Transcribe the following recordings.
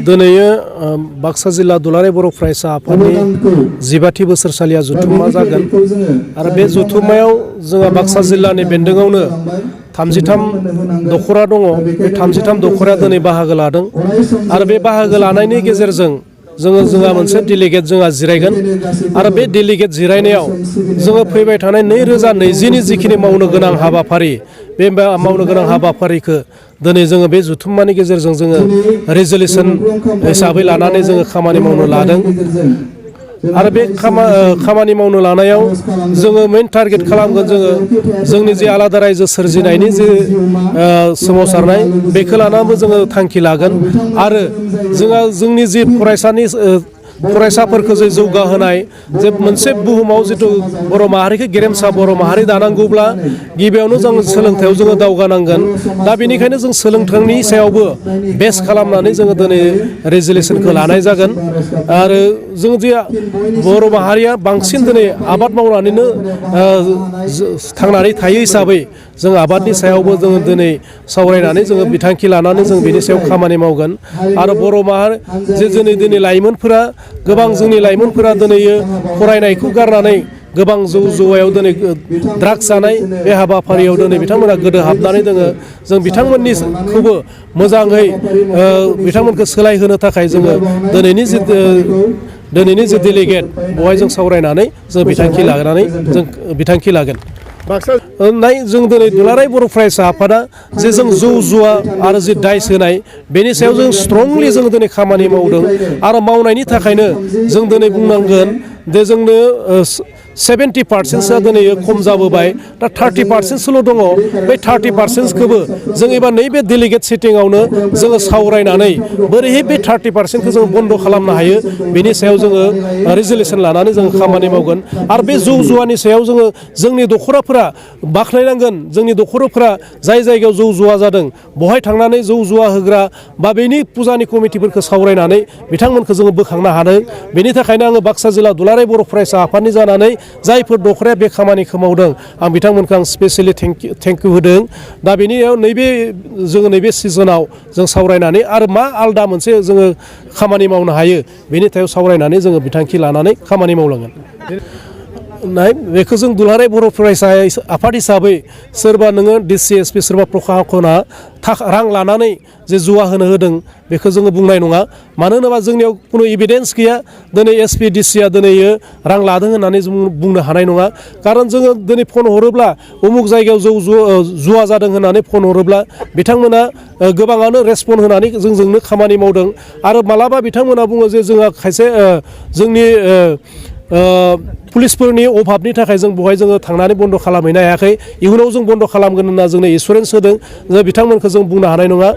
दिनै बाक्सा जिल्ला दुलाराय बर' फरायसा आफादनि 12थि बोसोरसालिया जथुम्मा जागोन आरो बे जथुम्मायाव जोंहा बाक्सा जिल्लानि बेन्दोङावनो 33 दखरा दङ। बे 33 दखराया दिनै बाहागो लादों आरो बे बाहागो लानायनि गेजेरजों जोंहा मोनसे डेलिगेट जोंहा जिरायगोन आरो बे डेलिगेट जिरायनायाव जोङो फैबाय थानाय 2020नि जिखिनि मावनो गोनां हाबाफारि बे मावनो गोनां हाबाफारिखौ दिनै जोङो बे जथुम्मानि गेजेरजों जोङो रेजलिउसन हिसाबै लानानै जोङो खामानि मावनो लादों आरो बे खामानि मावनो लानायाव जोङो मेन टारगेट खालामगोन जोंनि जे आलादा रायजो सोरजिनायनि जे सोमावसारनाय बेखौ लानानैबो जोङो थांखि लागोन आरो जोंहा जोंनि जि फरायसाफोरखौ जे जौगाहोनाय जे मोनसे बुहुमाव जिथु बर' माहारिखौ गेरेमसा बर' माहारि दानांगौब्ला गिबियावनो जों सोलोंथायाव जोङो दावगानांगोन। दा बेनिखायनो जों सोलोंथाइनि सायावबो बेस खालामनानै जोङो दिनै रेजलिउसनखौ लानाय जागोन आरो जों जे बर' माहारिया बांसिन दिनै आबाद मावनानैनो थांनानै थायो हिसाबै जों आबादनि सायावबो जोङो दिनै सावरायनानै जोङो बिथांखि लानानै जों बेनि सायाव खामानि मावगोन आरो बर' माहारि जे दिनै लाइमोनफोरा गोबां जोंनि लाइमोनफोरा दिनै फरायनायखौ गारनानै गोबां जौ जुवायाव दिनै ड्राग्स जानाय बे हाबाफारियाव दिनै बिथांमोना गोदो हाबनानै दोङो। जों बिथांमोननिखौबो मोजाङै बिथांमोनखौ सोलायहोनो थाखाय जोङो दिनैनि जि डेलिगेट बेवहाय जों सावरायनानै जों बिथांखि लागोन। जों दिनै दुलाराय बर' फरायसा आफादा जे जों जौ जुवा आरो जि दाइस होनाय बेनि सायाव जों स्ट्रंलि जों दिनै खामानि मावदों आरो मावनायनि थाखायनो जों दिनै बुंनांगोन जे जोंनो 70%सोआ दिनै खम जाबोबाय दा 30%सल' दङ। बे 30%खौबो जों एबा नैबे डेलिगेट सिटिंआवनो जोङो सावरायनानै बोरैहाय बे 30%खौ जों बन्द' खालामनो हायो बेनि सायाव जोङो रेजलिउसन लानानै जों खामानि मावगोन आरो बे जौ जुवानि सायाव जोंनि दखराफोरा बाख्नायनांगोन। जोंनि दखराफोरा जाय जायगायाव जौ जुवा जादों बहाय थांनानै जौ जुवा होग्रा बा बेनि फुजानि कमिटिफोरखौ सावरायनानै बिथांमोनखौ जोङो बोखांनो हादों। बेनि थाखायनो आङो बाक्सा जिल्ला दुलाराय बर' फरायसा आफादनि जानानै जायफोर दखराया बे खामानिखौ मावदों आं बिथांमोनखौ आं स्पेसियेलि थेंकिउ होदों। दा बेनियाव नैबे सिजनाव जों सावरायनानै आरो मा आलदा मोनसे जोङो खामानि मावनो हायो बेनि सायाव सावरायनानै जोङो बिथांखि लानानै खामानि मावलांगोन। बेखौ जों दुलाराय बर' फरायसा आफाद हिसाबै सोरबा नोङो DCSP सोरबा प्रखाखना रां लानानै जे जुवा होदों बेखौ जोङो बुंनाय नङा। मानो होनोबा जोंनियाव खुनु एभिडेन्स गैया। दिनै SP DCआ दिनै रां लादों होननानै जों बुंनो हानाय नङा। खारन जोङो दिनै फन हरोब्ला उमुक जायगायाव जुवा जादों होननानै फन हरोब्ला बिथांमोना गोबाङानो रेसपन्ड होनानै जोंजोंनो खामानि मावदों आरो मालाबा बिथांमोना बुङो जे जोंहा खायसे जोंनि पुलिसफोरनि अभाबनि थाखाय जों बेवहाय जोङो थांनानै बन्द' खालामहैनो हायाखै। इयुनाव जों बन्द' खालामगोन होनना जोंनो एसुरेन्स होदों। बिथांमोनखौ जों बुंनो हानाय नङा।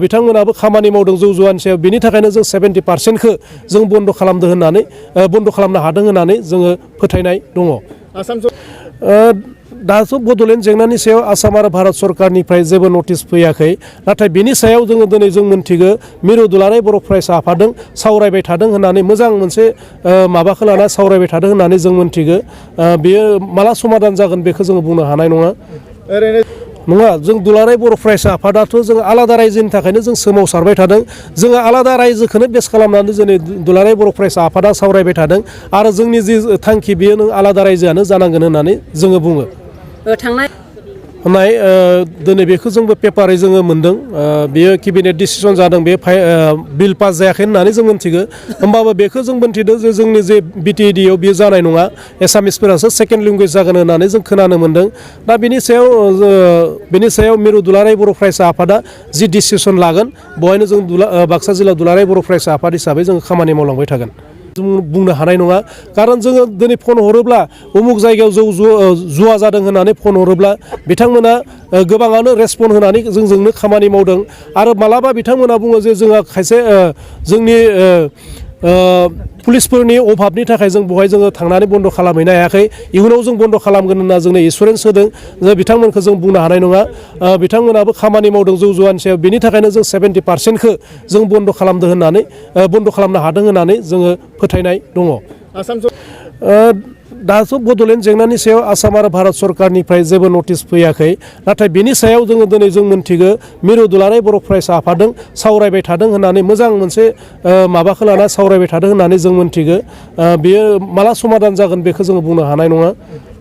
बिथांमोनाबो खामानि मावदों जौ जुवानि सायाव। बेनि थाखायनो जों 70%खौ जों बन्द' खालामनो हादों होननानै जोङो फोथायनाय दङ। दाथ' बड'लेण्ड जेंनानि सायाव आसाम आरो भारत सरकारनिफ्राय जेबो नटिस फैयाखै। नाथाय बेनि सायाव दिनै जों मोनथिगौ मिरु दुलाराय बर' फरायसा आफादजों सावरायबाय थादों होननानै मोजां मोनसे माबाखौ लाना सावरायबाय थादों होननानै जों मोनथिगौ। बेयो माला समाधान जागोन बेखौ जोङो बुंनो हानाय नङा। नङा, जों दुलाराय बर' फरायसा आफादाथ' जों आलादा रायजोनि थाखायनो जों सोमावसारबाय थादों। जोङो आलादा रायजोखौनो बेस खालामनानै जोंनि दुलाराय बर' फरायसा आफादा सावरायबाय थादों आरो जोंनि जि थांखि बेयो नों आलादा रायजोआनो जानांगोन होननानै जोङो बुङो। दिनै बेखौ जोंबो पेपारै जोङो मोन्दों। बेयो केबिनेट डिसिसन जादों। बे बिल पास जायाखै होननानै जों मोनथिगौ। होमबाबो बेखौ जों मोनथिदों जे जोंनि जे BTED बेयो जानाय नङा। एसामिसफोरासो सेकेन्ड लेंगुवेज जागोन होननानै जों खोनानो मोन्दों। दा बेनि सायाव मिरु दुलाराय बर' फरायसा आफादा जि डिसिसन लागोन बेवहायनो जों बाक्सा जिल्ला दुलाराय बर' फरायसा आफाद हिसाबै जों खामानि मावलांबाय थागोन। जों बुंनो हानाय नङा। खारन जोङो दिनै फन हरोब्ला उमुक जायगायाव जुवा जादों होननानै फन हरोब्ला बिथांमोना गोबाङानो रेसपन्ड होनानै जोंजोंनो खामानि मावदों आरो मालाबा बिथांमोना बुङो जे जोंहा खायसे जोंनि पुलिसफोरनि अभाबनि थाखाय जों बेवहाय जोङो थांनानै बन्द' खालामहैनो हायाखै। इयुनाव जों बन्द' खालामगोन होनना जोंनो एसुरेन्स होदों। बिथांमोनखौ जों बुंनो हानाय नङा। बिथांमोनाबो खामानि मावदों जौ जुवानि सायाव। बेनि थाखायनो जों 70%खौ जों बन्द' खालामनो हादों होननानै जोङो फोथायनाय दङ। दाथ' बड'लेण्ड जेंनानि सायाव आसाम आरो भारत सरकारनिफ्राय जेबो नटिस फैयाखै नाथाय बेनि सायाव जोङो दिनै जों मोनथिगौ मिरु दुलाराय बर' फरायसा आफादजों सावरायबाय थादों होननानै मोजां मोनसे माबाखौ लाना सावरायबाय थादों होननानै जों मोनथिगौ बेयो माला समाधान जागोन बेखौ जोङो बुंनो हानाय नङा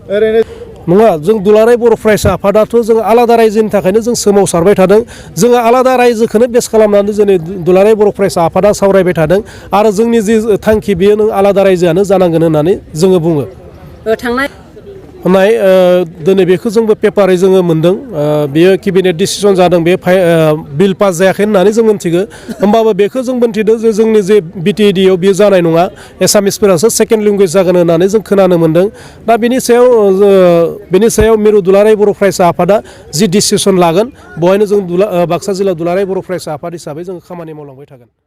ओरैनो नङा जों दुलाराय बर' फरायसा आफादाथ' जों आलादा रायजोनि थाखायनो जों सोमावसारबाय थादों जोङो आलादा रायजोखौनो बेस खालामनानै दिनै दुलाराय बर' फरायसा आफादा सावरायबाय थादों आरो जोंनि जि थांखि बेयो नों आलादा रायजोआनो जानांगोन होननानै जोङो बुङो थांनाय दिनै बेखौ जोंबो पेपारै जोङो मोन्दों बेयो केबिनेट डिसिसन जादों बे बिल पास जायाखै होननानै जों मोनथिगौ होमबाबो बेखौ जों मोनथिदों जे जोंनि जे बिटिएडिआव बेयो जानाय नङा एसामिसफोरासो सेकेन्ड लेंगुवेज जागोन होननानै जों खोनानो मोन्दों दा बेनि सायाव मिरु दुलाराय बर' फरायसा आफादा जि डिसिसन लागोन बेवहायनो जों बाक्सा जिल्ला दुलाराय बर' फरायसा आफाद हिसाबै जों खामानि मावलांबाय थागोन